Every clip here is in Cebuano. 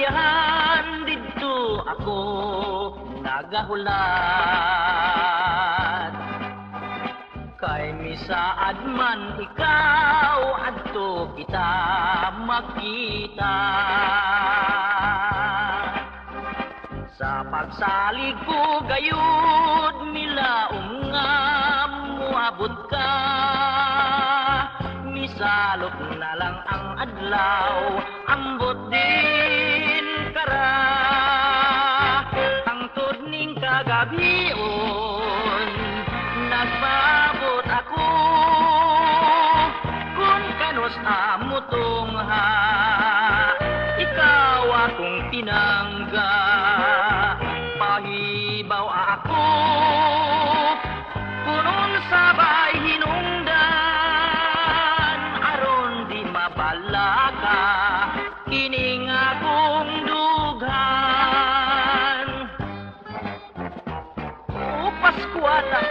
lapyahan, didto ako nagahulat. Kay misaad man ikaw, adto kita makita. Sa pagsalig ko gayud, milaom nga muabot ka. Misalok na lang ang adlaw, ambot din kara. Hangtod ning kagabion, nagpaabot ako. Kung kanus amo tungha, ikaw akong pinangga. Pahibaw ako, kung unsa ba'y hinungdan, aron di mabalaka kining akong dughan. O Pascuala,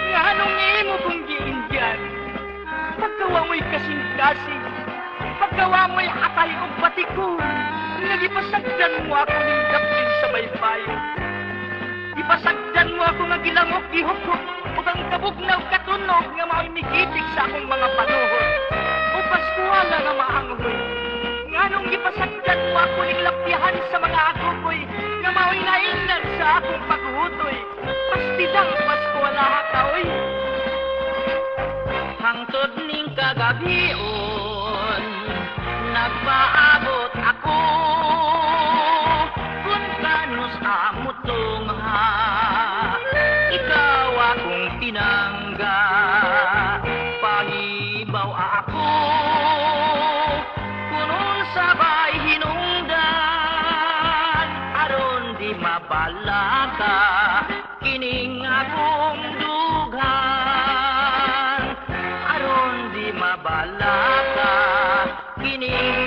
nganong imo kong giingyan? Pagkawa mo'y kasing-kasing, pagkawa mo'y atay og batikon, nga gipasagdan mo ako ning daplin sa baybayon. Gipasagdan mo ako nga gilangok, gihukhok, ug ang kabugnaw katunog nga mao'y migitik sa akong mga panuhot. O Pascuala nga maanghoy, nganong gipasagdan mo ako ning lapyahan sa mga agukoy, nga mao'y naingnan sa akong paghutoy? Pastilang Pascuala ka, oy. Hangtod ning kagabion, nagpaabot ako. Kung kanus amo tungha, ikaw akong pinangga. Pahibaw ako, kung unsa ba'y hinungdan, aron di mabalaka kining akong dughan. Aron di mabalaka kining